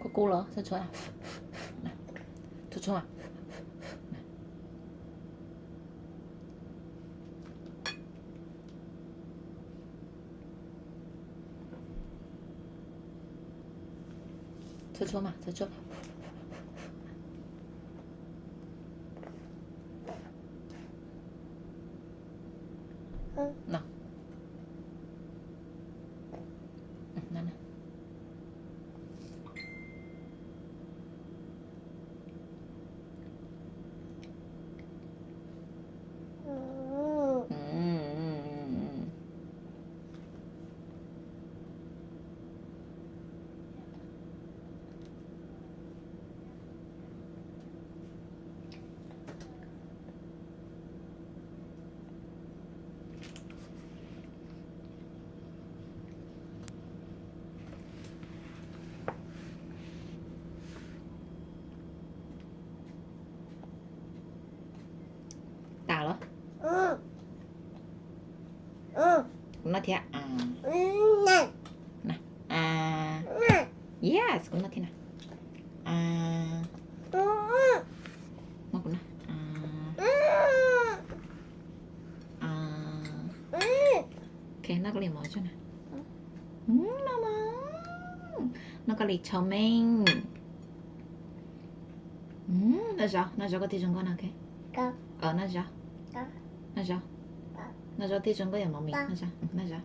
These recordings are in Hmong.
Kub kub los, txhua txhua, txhua txhua. Txhua txhua mas, txhua txhua. No. No, no. Tas los? Kuv noj thiab. Yes, kuv noj thiab na. Muab kuv noj. Ok, noj koj li mov tso na. Noj mas. Noj koj li chow mein. Noj zov, noj zov koj thiaj zoo nkauj na, ok. Noj zov. Noj zov. Noj zov thiaj zoo nkauj yom mov mis, noj zov, noj zov.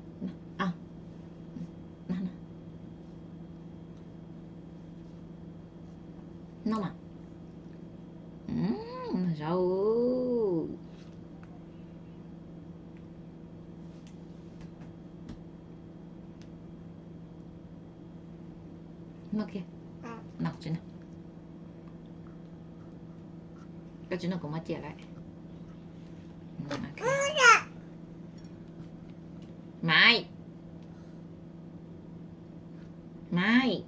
Noj mas. Noj zov. Noj kiag. Noj tsis noj. Koj tsis noj kuv muab ciam lawm. Maiv. Maiv.